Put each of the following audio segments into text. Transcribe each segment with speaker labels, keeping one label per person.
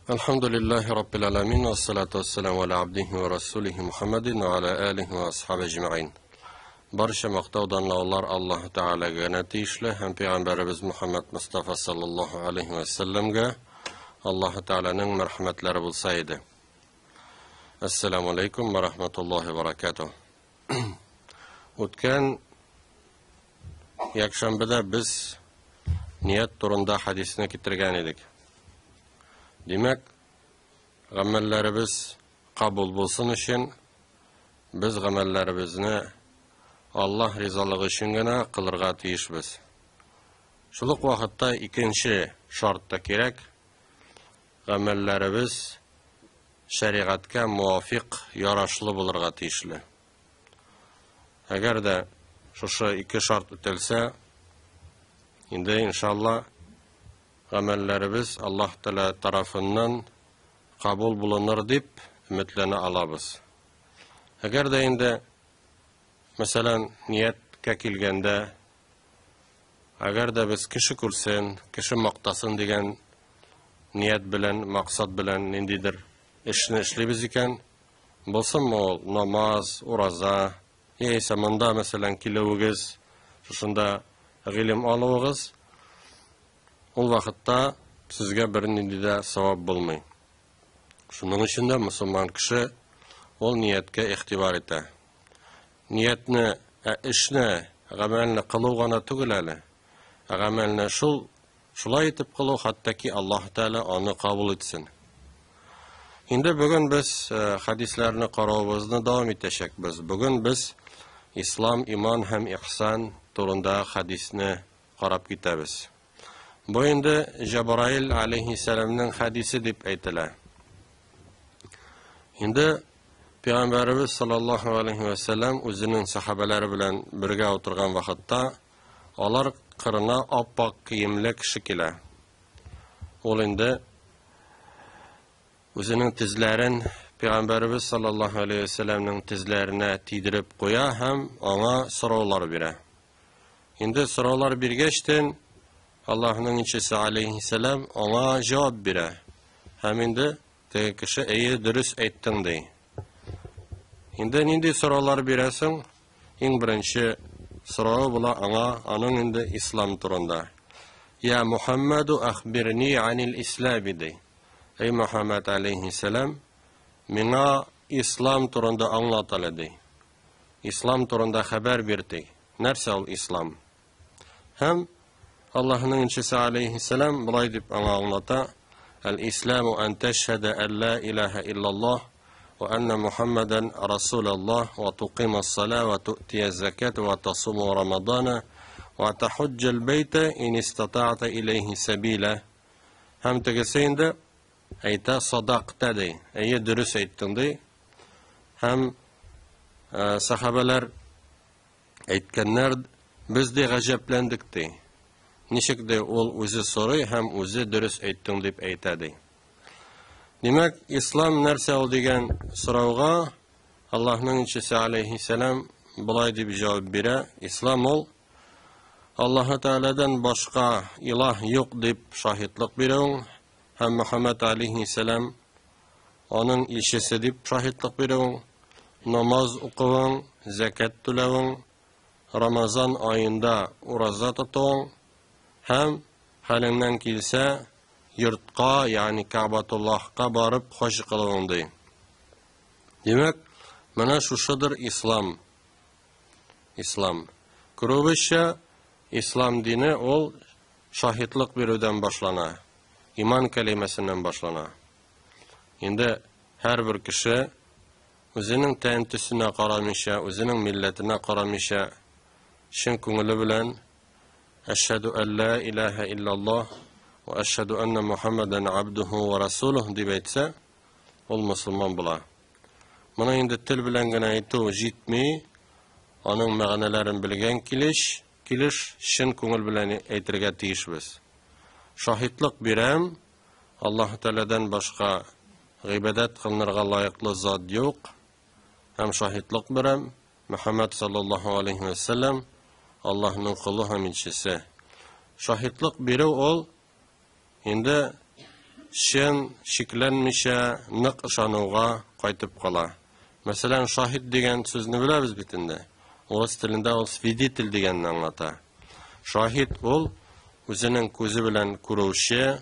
Speaker 1: Әлхәмдүлилләһи раббил аламин вассалату вассаламу аля абдихи ва расулихи Мухаммадин ва аля алихи ва асхаби әҗмәгыйн. Барча мактау данлаулар Аллаһ Тәгаләгә генә тиешле һәм пәйгамбәребез Мухаммад Мустафа саллаллаһу алейхи ва сәлләмгә Аллаһ Тәгаләнең мәрхәмәтләре булса иде. Ассаламу алейкум ва рахматуллаһи ва баракатуһ. Үткән якшәмбедә без ният турында хәдисне китергән идек. Димәк, гамәлләребез кабул булсын өчен без гамәлләребезне Аллаһ ризалыгы өчен генә кылырга тиешбез. Шул ук вакытта икенче шарт та кирәк. Гамәлләребез шәригатькә муафик, ярашлы булырга тиешле. Әгәр дә шушы ике шарт үтәлсә, инде иншалла гамәлләребез Аллаһ Тәгалә тарафыннан кабул булыныр дип өметләнә алабыз. Әгәр дә инде, мәсәлән, нияткә килгәндә, әгәр дә без кеше күрсен, кеше мактасын дигән ният белән, максат белән ниндидер эшне эшлибез икән, булсынмы ул намаз, ураза, яисә монда, мәсәлән, килүегез, шушында гыйлем алуыгыз, ул вакытта сезгә бернинди дә савап булмый. Шуның өчен дә мөселман кеше ул нияткә игътибар итә. Ниятне, ә эшне, гамәлне кылу гына түгел әле. Ә гамәлне шул шулай итеп кылу, хәтта ки Аллаһ Тәгалә аны кабул итсен. Инде бүген без э, хәдисләрне каравыбызны дәвам итәчәкбез. Бүген без ислам, иман һәм ихсан турында хәдисне карап китәбез. Бу инде Җабраил алейһиссәламнең хәдисе дип әйтелә. Инде Пәйгамбәребез саллаллаһу алейһи вә сәлләм үзенең сахабәләре белән бергә утырган вакытта алар кырына ап-ак киемле кеше килә. Ул инде үзенең тезләрен Пәйгамбәребез саллаллаһу алейһи вә сәлләмнең тезләренә тидереп куя һәм аңа сораулар бирә. Инде сораулар биргәчтен, Аллаһның илчесе алейһиссәлам аңа җавап бирә. Һәм инде теге кеше әйе, дөрес әйттең ди. Инде нинди сораулар бирәсең? Иң беренче соравы була аңа аның инде ислам турында. Я Мухаммаду ахбирни анил ислами ди. Эй Мухаммад алейһиссәлам, миңа ислам турында аңлат әле ди. Ислам турында хәбәр бир ди. Нәрсә ул ислам? Һәм Аллаһның илчесе алейһиссәлам болай дип аңа аңлата: Әл-исламу ан тәшһәдә ан ла илаһа иллаллаһ ва анна Мухаммадан расулаллаһ ва туқимас сала ва ту'тия заката ва тасуму рамадана ва тахуджжал бейта ин истата'та илейхи сабила. Һәм тегесе инде әйтә садакта ди. Әйе, дөрес әйттең ди. Һәм э, сахабәләр әйткәннәр, без ди гаҗәпләндек ди. Ничек ди ул үзе сорый һәм үзе дөрес әйттең дип әйтә ди. Димәк, ислам нәрсә ул дигән сорауга Аллаһның илчесе алейхиссәлам болай дип җавап бирә: Ислам ул Аллаһ Тәгаләдән башка илаһ юк дип шаһитлык бирүең һәм Мөхәммәд алейхиссәлам аның илчесе дип шаһитлык бирүең, намаз укуың, зәкят түләвең, Рамазан аенда ураза тотуың һәм хәлеңнән килсә, йортка, ягъни Кәгъбатуллаһка барып хаҗ кылуың ди. Димәк, менә шушыдыр ислам. Ислам. Күрүебезчә, ислам дине ул шаһитлык бирүдән башлана. Иман кәлимәсеннән башлана. Инде һәрбер кеше үзенең тән төсенә карамыйча, үзенең милләтенә карамыйча, чын күңеле белән Әшһәду ан ла илаһа иллаллаһ ва әшһәду анна Мухаммадан абдуху ва расулух дип әйтсә, ул мусулман була. Моны инде тел белән генә әйтү җитми, аның мәгънәләрен белгән килеш, килеш чын күңел белән әйтергә тиешбез. Шаһитлык бирәм, Аллаһ Тәгаләдән башка гыйбадәт кылынырга лаеклы зат юк. Һәм шаһитлык бирәм, Мөхәммәд саллаллаһу алейһи вә сәлләм Аллаһның колы һәм илчесе. Шаһитлык бирү ул инде чын, шикләнмичә, нык ышануга кайтып кала. Мәсәлән, шаһит дигән сүзне беләбез бит инде. Урыс телендә ул свидетель дигәнне аңлата. Шаһит ул үзенең күзе белән күрүче,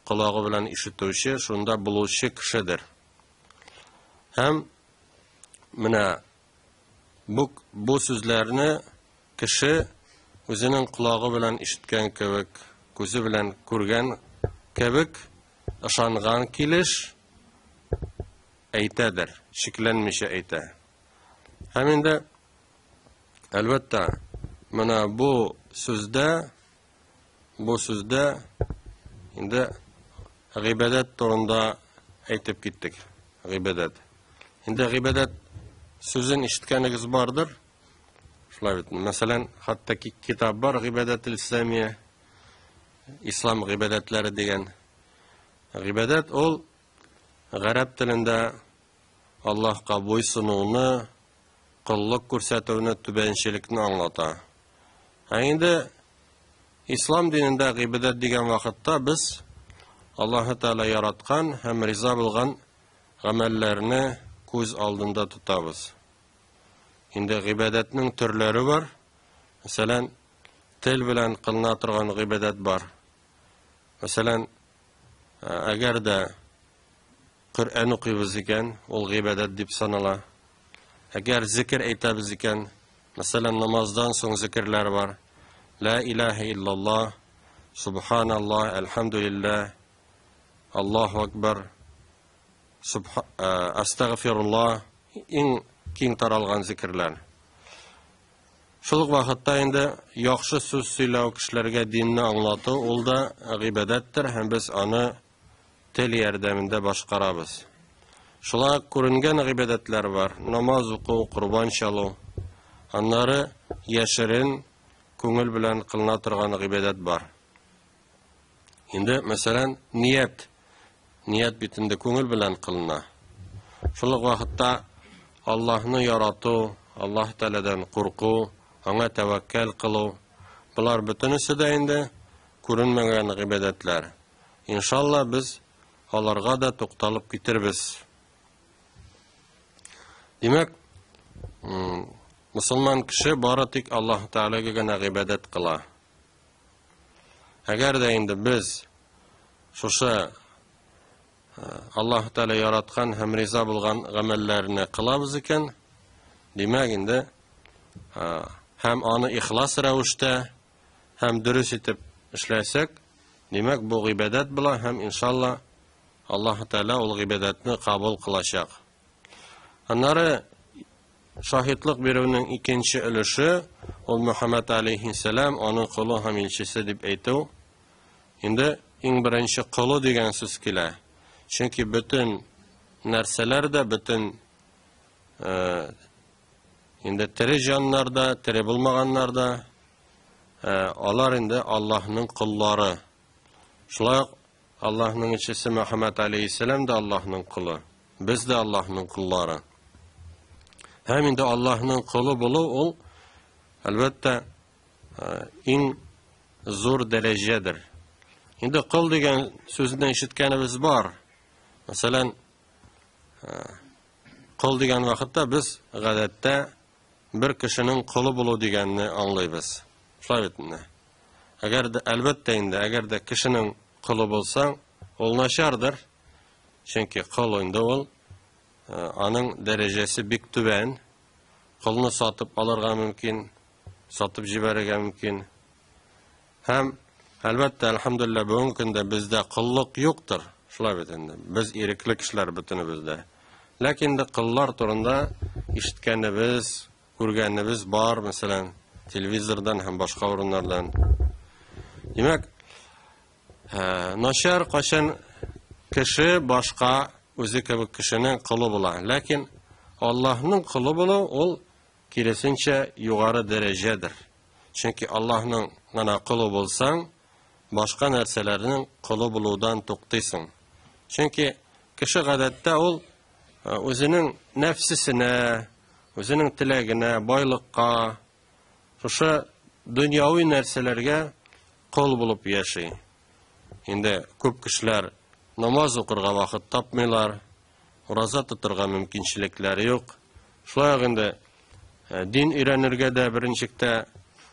Speaker 1: колагы белән ишетүче, шунда булучы кешедер. Һәм менә бу сүзләрне кеше үзенең колагы белән ишеткән кебек, күзе белән күргән кебек, ышанган килеш әйтәдер, шикләнмичә әйтә. Һәм инде, әлбәттә, менә бу сүздә, бу сүздә инде гыйбадәт турында әйтеп киттек. Гыйбадәт. Инде гыйбадәт сүзен ишеткәнегез бардыр. Шулай бит. Мәсәлән, хәтта китап бар Гыйбадәтел Исламия, Ислам гыйбадәтләре дигән. Гыйбадәт ул гарәп телендә Аллаһка буйсынуны, коллык күрсәтүне, түбәнчелекне аңлата. Ә инде Ислам динендә гыйбадәт дигән вакытта без Аллаһы Тәгалә яраткан һәм риза булган гамәлләрне күз алдында тотабыз. Инде гыйбадәтнең төрләре бар. Мәсәлән, тел белән кылына торган гыйбадәт бар. Мәсәлән, әгәр дә Коръән укыйбыз икән, ул гыйбадәт дип санала. Әгәр зикер әйтәбез икән, мәсәлән, намаздан соң зикерләр бар. Ла илаһа иллаллаһ, субханаллаһ, әлхәмдүлилләһ, Аллаһу акбар, Астагфирулла, иң киң таралган зикерләр. Шул ук вакытта инде яхшы сүз сөйләү, кешеләргә динне аңлату, ул да гыйбадәттер һәм без аны тел ярдәмендә башкарабыз. Шулай ук күренгән гыйбадәтләр бар, намаз уку, корбан чалу. Аннары яшерен күңел белән кылына торган гыйбадәт бар. Инде, мәсәлән, ният. Ният бит инде күңел белән кылына. Шул ук вакытта Аллаһны ярату, Аллаһ Тәгаләдән курку, аңа тәвәккәл кылу, болар бөтенесе дә инде күренмәгән гыйбадәтләр. Иншалла, без аларга да тукталып китербез. Димәк, мусулман кеше бары тик Аллаһ Тәгаләгә генә гыйбадәт кыла. Әгәр дә инде без шушы Аллаһ Тәгалә яраткан һәм риза булган гамәлләрне кылабыз икән, димәк инде һәм аны ихлас рәвештә һәм дөрес итеп эшләсәк, димәк бу гыйбадәт була һәм иншалла Аллаһ Тәгалә ул гыйбадәтне кабул кылачак. Аннары шаһитлык бирүнең икенче өлеше, ул Мөхәммәд алейһиссәлам аның колы һәм илчесе дип әйтү. Инде иң беренче колы дигән сүз килә. Чөнки бөтен нәрсәләр дә, бөтен э, инде тере җаннар да, тере булмаганнар да, э, алар инде Аллаһның коллары. Шулай ук Аллаһның илчесе Мөхәммәд алейһиссәлам да Аллаһның колы. Без дә Аллаһның коллары. Һәм инде Аллаһның колы булу ул, әлбәттә, иң зур дәрәҗәдер. Инде кол дигән сүзне ишеткәнебез бар. Мәсәлән, кол дигән вакытта без гадәттә бер кешенең колы булу дигәнне аңлыйбыз. Шулай бит инде. Әгәр дә, әлбәттә инде, әгәр дә кешенең колы булсаң, ул начардыр. Чөнки кол инде ул, аның дәрәҗәсе бик түбән. Колны сатып алырга мөмкин, сатып җибәрергә мөмкин. Һәм, әлбәттә, әлхәмдүлилләһ, бүгенге көндә бездә коллык юктыр. Шулай бит инде. Без ирекле кешеләр бөтенебез дә. Ләкин инде коллар турында ишеткәнебез, күргәнебез бар, мәсәлән, телевизордан һәм башка урыннардан. Димәк, начар кайчан кеше башка үзе кебек кешенең колы була. Ләкин Аллаһның колы булу ул киресенчә югары дәрәҗәдер. Чөнки Аллаһның гына колы булсаң, башка нәрсәләрнең колы булудан туктыйсың. Чөнки кеше гадәттә ул үзенең нәфсесенә, үзенең теләгенә, байлыкка, шушы дөньяви нәрсәләргә кол булып яши. Инде күп кешеләр Намаз укырга вакыт тапмыйлар, ураза тотырга мөмкинчелекләре юк. Шулай ук инде дин өйрәнергә дә берничек тә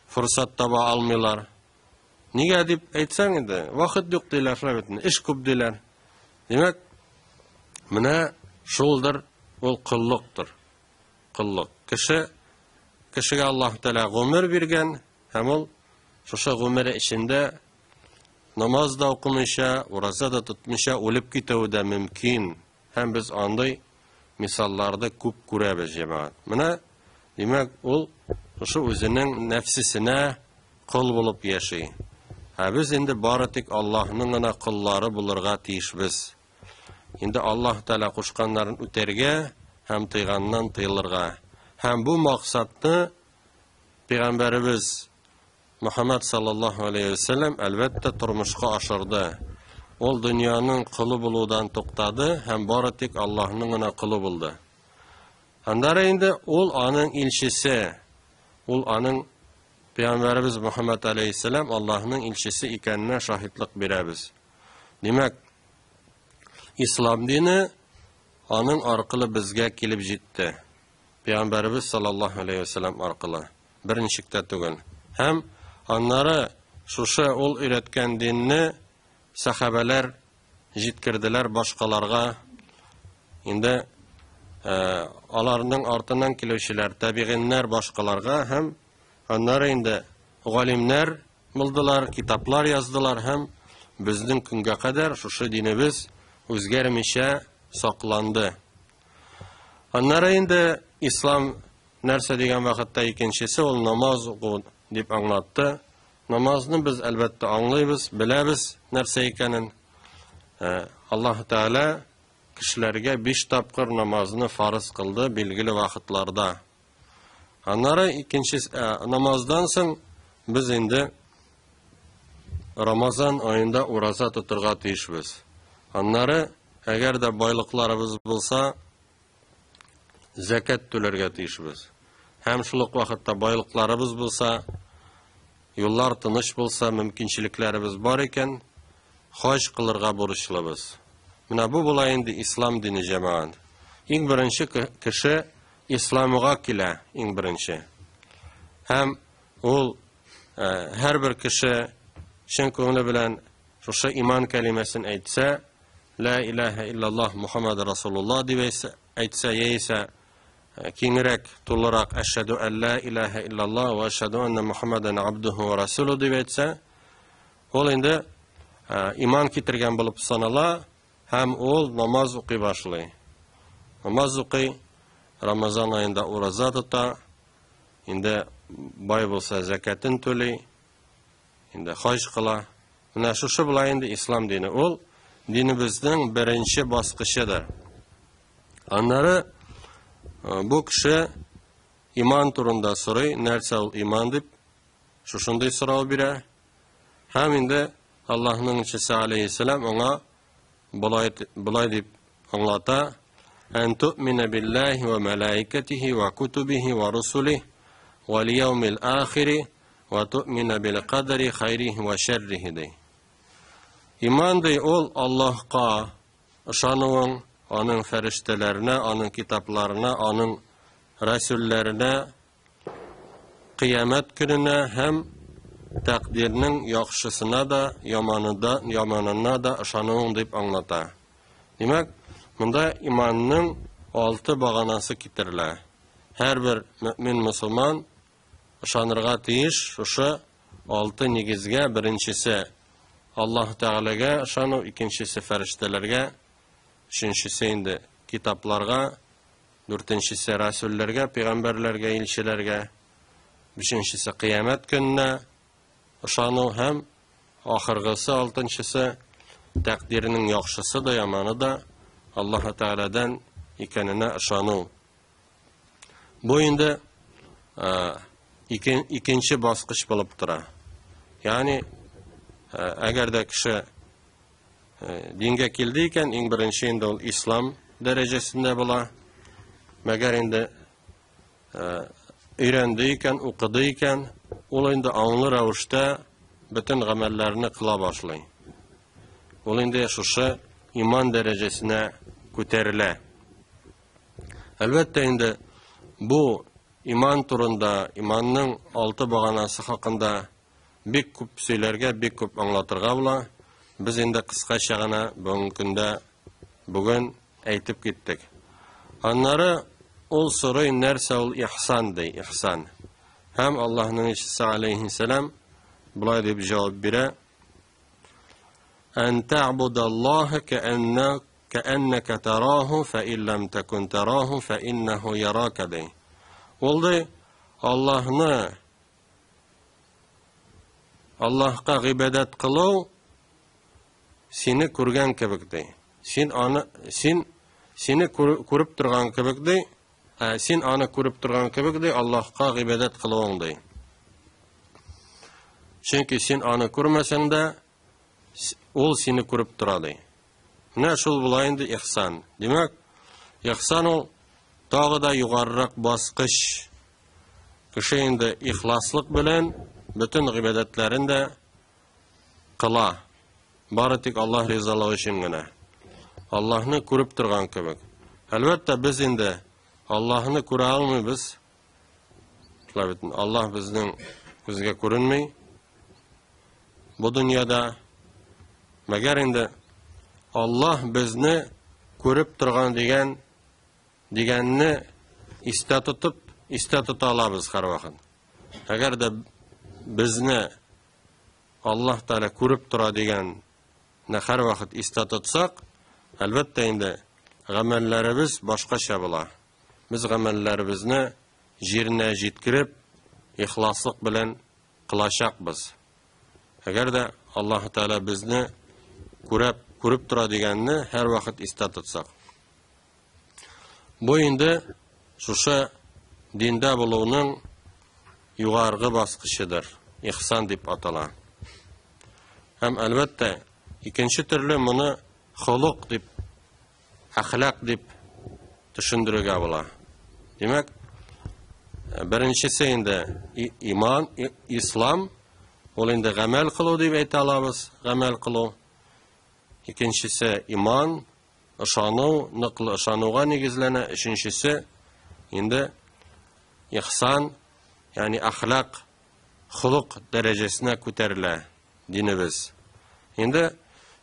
Speaker 1: форсат таба алмыйлар. Нигә дип әйтсәң инде, вакыт юк диләр, шулай бит, эш күп диләр. Димәк, менә шулдыр, ул коллыктыр. Коллык. Кеше кешегә Аллаһ Тәгалә гомер биргән һәм ул шушы гомере эчендә намаз да укымыйча, ураза да тотмыйча үлеп китүе дә мөмкин. Һәм без андый мисалларны күп күрәбез, җәмәгать. Менә, димәк, ул шушы үзенең нәфсесенә кол булып яши. Ә без инде бары тик Аллаһның гына коллары булырга тиешбез. Инде Аллаһ Тәгалә кушканнарын үтәргә һәм тыйганнан тыелырга. Һәм бу максатны Пәйгамбәребез Мөхәммәд саллаллаһу алейһи вә сәлләм, әлбәттә, тормышка ашырды. Ул дөньяның колы булудан туктады һәм бары тик Аллаһның гына колы булды. Аннары инде ул аның илчесе, ул аның Пәйгамбәребез Мөхәммәд алейһиссәлам Аллаһның илчесе икәненә шаһитлык бирәбез. Димәк, ислам дине аның аркылы безгә килеп җитте. Пәйгамбәребез саллаллаһу алейһи вә сәлләм аркылы. Берничек тә түгел. Һәм аннары шушы ул өйрәткән динне сәхабәләр җиткерделәр башкаларга. Инде аларның артыннан килүчеләр, табигыйннәр башкаларга һәм аннары инде галимнәр булдылар, китаплар яздылар һәм безнең көнгә кадәр шушы динебез үзгәрмичә сакланды. Аннары инде ислам нәрсә дигән вакытта икенчесе ул намаз уку дип аңлатты. Намазны без әлбәттә аңлыйбыз, беләбез нәрсә икәнен. Аллаһ Тәгалә кешеләргә 5 тапкыр намазны фарыз кылды билгеле вакытларда. Аннары икенче намаздан соң без инде Рамазан аенда ураза тотырга тиешбез. Аннары, әгәр дә байлыкларыбыз булса, зәкәт түләргә тиешбез. Һәм шул ук вакытта байлыкларыбыз булса, юллар тыныч булса, мөмкинчелекләребез бар икән, хаҗ кылырга бурычлыбыз. Менә бу була инде ислам дине, җәмәгать. Иң беренче кеше исламга килә, иң беренче. Һәм ул һәрбер кеше чын күңеле белән шушы иман кәлимәсен әйтсә, Ла илаһа иллаллаһ Мухаммад Расулуллаһ дип әйтсә, яисә киңрәк, тулырак әшһәду ан ла илаһа иллаллаһ ва әшһәду анна Мухаммадан абдуху ва расулу дип әйтсә, ул инде иман китергән булып санала һәм ул намаз укый башлый. Намаз укый, Рамазан аенда ураза тота, инде бай булса зәкәтен түли, инде хаҗ кыла. Менә шушы була инде ислам дине. Ул динебезнең беренче баскычыдыр. Аннары бу кеше иман турында сорый, нәрсә ул иман дип, шушындый сорау бирә. Һәм инде Аллаһның илчесе алейһиссәлам аңа болай, болай дип аңлата: "Ан ту'мина биллаһи ва малаикатихи ва кутубихи ва русулихи вал яумил ахири ва ту'мина бил кадри хайрихи ва шәррихи" ди. Иман ди ул Аллаһка ышануың, аның фәрештәләренә, аның китапларына, аның рәсүлләренә, кыямәт көненә һәм тәкъдирнең яхшысына да, яманы да, яманына да ышануың дип аңлата. Димәк, монда иманның алты баганасы китерелә. Һәрбер мөмин мусульман ышанырга тиеш шушы алты нигезгә. Беренчесе Аллаһ Тәгаләгә ышану, икенчесе фәрештәләргә, өченчесе инде китапларга, дүртенчесе расүлләргә, пәйгамбәрләргә, илчеләргә, бишенчесе кыямәт көненә ышану һәм ахыргысы, алтынчысы тәкъдирнең яхшысы да, яманы да Аллаһ Тәгаләдән икәненә ышану. Бу инде икенче баскыч булып тора. Ягъни, әгәр дә кеше дингә килде икән, иң беренче инде ул ислам дәрәҗәсендә була. Мәгәр инде өйрәнде икән, укыды икән, ул инде аңлы рәвештә бөтен гамәлләрне кыла башлый. Ул инде шушы иман дәрәҗәсенә күтәрелә. Әлбәттә инде, бу иман турында, иманның алты баганасы хакында бик күп сөйләргә, бик күп аңлатырга була. Без инде кыскача гына бүгенге көндә бүген әйтеп киттек. Аннары ул сорый, нәрсә ул ихсан ди, ихсан. Һәм Аллаһның илчесе алейһиссәлам болай дип җавап бирә: Ән та'будаллаһа кәәннәкә тараһу, фә ин ләм тәкун тараһу, фә иннәһу ярака ди. Ул ди, Аллаһны Аллаһка гыйбадәт кылу сине күргән кебек ди. Син аны син сине күреп торган кебек ди. Ә, син аны күреп торган кебек ди, Аллаһка гыйбадәт кылуың ди. Чөнки син аны күрмәсәң дә, ул сине күреп тора ди. Менә шул була инде ихсан. Димәк, ихсан ул тагы да югарырак баскыч. Кеше инде ихласлык белән бөтен гыйбадәтләрен дә кыла. Бары тик Аллаһ ризалыгы өчен генә. Аллаһны күреп торган кебек. Әлбәттә, без инде Аллаһны күрә алмыйбыз. Шулай бит, Аллаһ безнең күзгә күренми. Бу дөньяда мәгәр инде Аллаһ безне күреп торган дигән дигәнне истә тотып, истә тота алабыз һәрвакыт. Әгәр дә безне Аллаһ Тәгалә күреп тора дигәнне һәрвакыт истә тотсак, әлбәттә инде, гамәлләребез башкача була. Без гамәлләребезне җиренә җиткереп, ихласлык белән кылачакбыз. Әгәр дә Аллаһ Тәгалә безне күрәп, күреп тора дигәнне һәрвакыт истә тотсак. Бу инде шушы диндә булуның югаргы баскычыдыр, ихсан дип атала. Һәм әлбәттә, икенче төрле моны холык дип, әхлак дип төшендерергә була. Димәк, беренчесе инде иман, ислам, ул инде гамәл кылу дип әйтә алабыз, гамәл кылу. Икенчесе иман, ышану, ныклы ышануга нигезләнә. Өченчесе инде ихсан, ягъни әхлак, холык дәрәҗәсенә күтәрелә динебез. Инде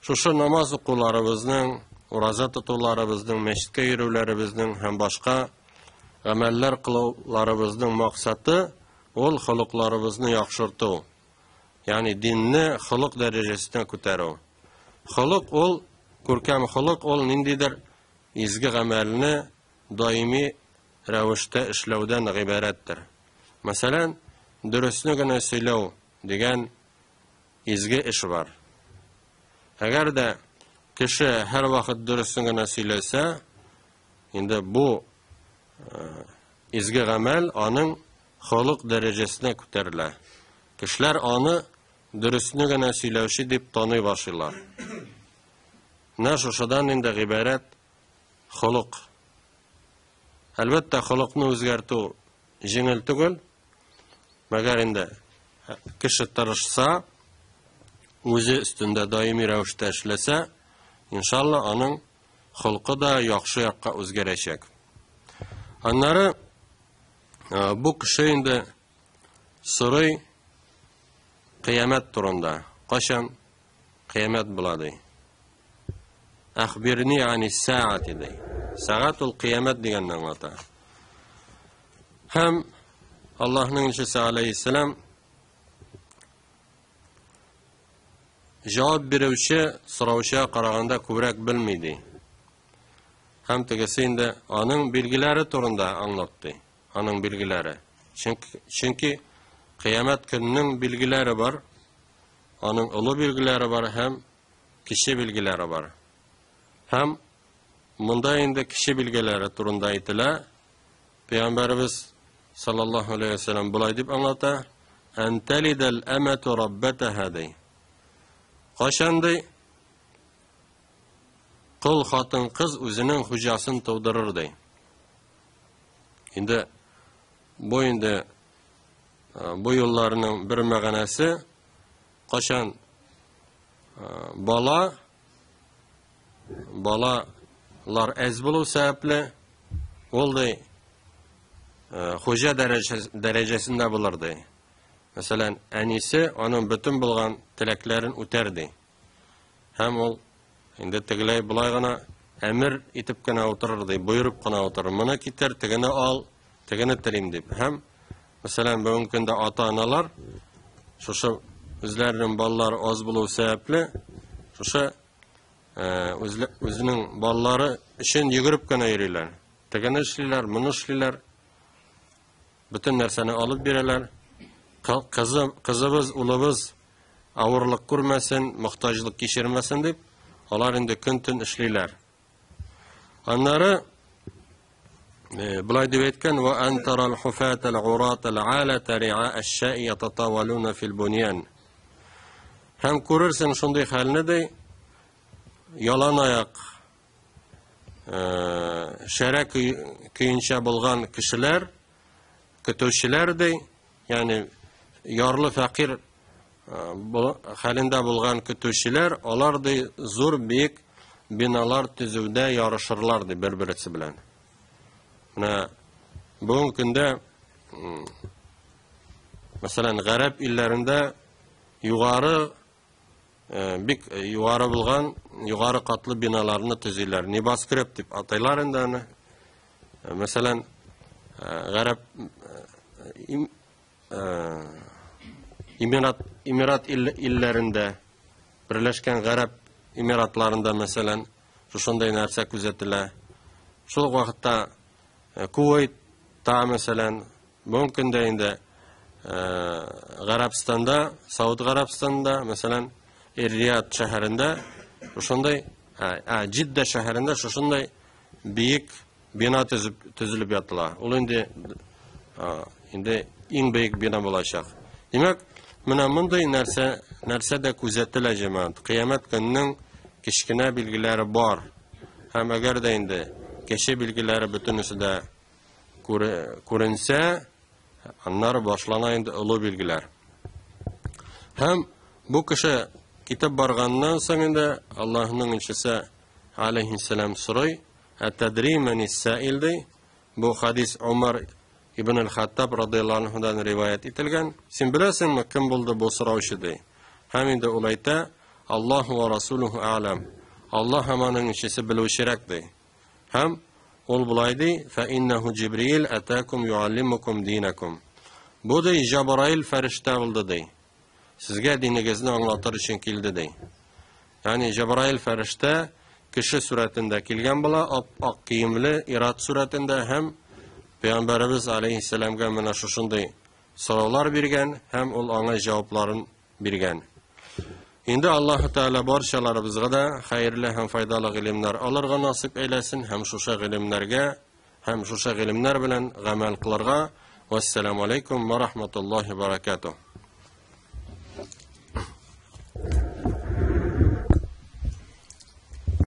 Speaker 1: шушы намаз укуларыбызның, ураза тотуларыбызның, мәчеткә йөрүләребезнең һәм башка гамәлләр кылуларыбызның максаты ул холыкларыбызны яхшырту. Ягъни динне холык дәрәҗәсенә күтәрү. Холык ул, күркәм холык ул ниндидер изге гамәлне даими рәвештә эшләүдән гыйбарәттер. Мәсәлән, дөресне генә сөйләү дигән изге эш бар. Әгәр дә кеше һәрвакыт дөресен генә сөйләсә, инде бу изге гамәл аның холык дәрәҗәсенә күтәрелә. Кешеләр аны дөресне генә сөйләүче дип таный башлыйлар. Менә шушыдан инде гыйбарәт холык. Әлбәттә, холыкны үзгәртү җиңел түгел. Мәгәр инде кеше тырышса, үзе өстендә даими рәвештә эшләсә, иншалла, аның холкы да яхшы якка үзгәрәчәк. Аннары бу кеше инде сорый кыямәт турында. Кайчан кыямәт була ди. Әхбирни ани сәгати ди. Сәгать ул кыямәт дигәнне аңлата. Һәм Аллаһның илчесе алейхиссалам җавап бирүче сораучыга караганда күбрәк белми ди. Һәм тегесе инде аның билгеләре турында аңлатты. Аның билгеләре. Чөнки, чөнки кыямәт көненең билгеләре бар. Аның олы билгеләре бар һәм кече билгеләре бар. Һәм монда инде кече билгеләре турында әйтелә. Пәйгамбәребез саллаллаһу алейһи ва сәлләм болай дип аңлата: "Ан талидал амату раббатаха" ди. Кайчан ди кол хатын-кыз үзенең хуҗасын тудырыр ди. Инде бу инде бу юлларның бер мәгънәсе кайчан бала балалар әз булу сәбәпле, ул ди хуҗа дәрәҗәсендә булыр ди. Мәсәлән, әнисе аның бөтен булган теләкләрен үтәр ди. Һәм ул инде тегеләй болай гына әмер итеп кенә утырыр ди, боерып кына утырыр. Моны китер, тегене ал, тегене телим дип. Һәм мәсәлән, бүгенге көндә ата-аналар шушы үзләренең балалары аз булу сәбәпле, шушы үзенең балалары өчен йөгереп кенә йөриләр. Тегене эшлиләр, моны эшлиләр. Бөтен нәрсәне алып бирәләр. Кызы, кызыбыз, улыбыз авырлык күрмәсен, мохтаҗлык кичермәсен дип, алар инде көн-төн эшлиләр. Аннары болай дип әйткән: "Ва ан тарал хуфата ал-урата ал-алата ри'a аш-ша'i ятатавалуна фил буньян." Һәм күрерсең шундый хәлне ди, ялан аяк шәрә көенчә булган кешеләр, көтүчеләр ди, ягъни ярлы фәкыйрь хәлендә булган көтүчеләр, алар ди зур биек биналар төзүдә ярышырлар ди бер-берсе белән. Менә бүгенге көндә, мәсәлән, гарәп илләрендә югары бик югары булган югары катлы биналарны төзиләр. Небоскреб дип атайлар инде аны. Мәсәлән, гарәп Эмират илләрендә, Берләшкән Гарәп Эмиратларында, мәсәлән, шушындай нәрсә күзәтелә. Шул ук вакытта Кувейтта, мәсәлән, бүгенге көндә инде Гарәбстанда, Сауд Гарәбстанында, мәсәлән, Эр-Рияд шәһәрендә шушындай, Җиддә шәһәрендә шушындай биек бина төзеп, төзелеп ятыла. Ул инде инде иң бөек бина булачак. Димәк, менә мондый нәрсә, нәрсә дә күзәтелә, җәмәгать. Кыямәт көненең кечкенә билгеләре бар. Һәм әгәр дә инде кече билгеләре бөтенесе дә күренсә, аннары башлана инде олы билгеләр. Һәм бу кеше китеп барганнан соң инде Аллаһның илчесе алейһиссәлам сорый: "Әтәдри мәнис саил?" ди. Бу хадис Умар ибн аль-Хаттаб радыяллаһу анһудан риваять ителгән. Син беләсеңме, кем булды бу сораучы ди. Һәм инде ул әйтә: "Аллаһу ва расулуху а'лам." Аллаһ һәм аның илчесе белүчерәк ди. Һәм ул болай ди: "Фә иннәһу Җибриил атакум юаллимукум динакум." Бу ди Җабраил фәрештә булды ди. Сезгә динегезне аңлатыр өчен килде ди. Ягъни Җабраил фәрештә кеше сурәтендә килгән була, ап-ак киемле, ират сурәтендә һәм Пәйгамбәребез алейһиссәламгә менә шушындый сораулар биргән һәм ул аңа җавапларын биргән. Инде Аллаһу Тәгалә барчаларыбызга да хәерле һәм файдалы гыйлемнәр алырга насыйп әйләсен һәм шушы гыйлемнәргә һәм шушы гыйлемнәр белән гамәл кылырга. Вассаламу алейкум ва рахматуллахи ва баракатуh.